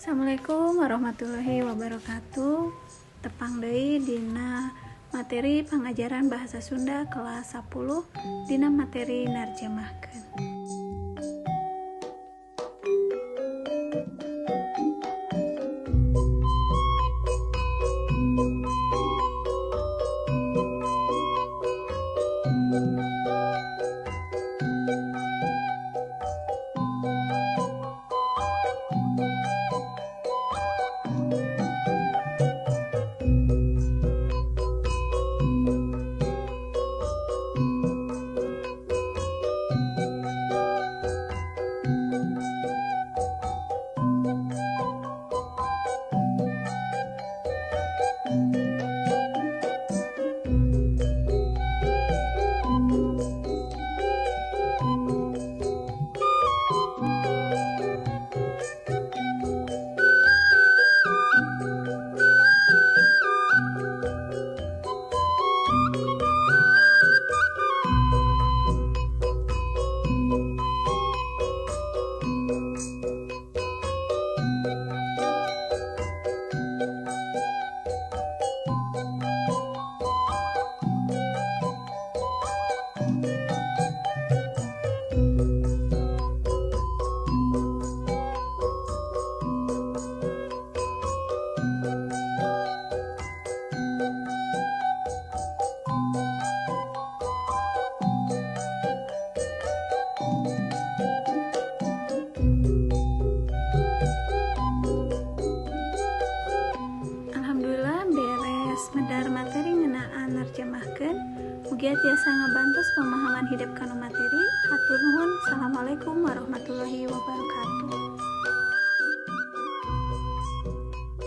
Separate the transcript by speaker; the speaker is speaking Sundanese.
Speaker 1: Assalamualaikum warahmatullahi wabarakatuh. Tepang deui dina materi pangajaran bahasa Sunda kelas 10, dina materi narjemahkeun. Alhamdulillah, beres medar materi ngeunaan nerjemahkeun. Mugia tiasa ngabantos pemahaman hidep kana materi. Hatur nuhun. Assalamualaikum warahmatullahi wabarakatuh.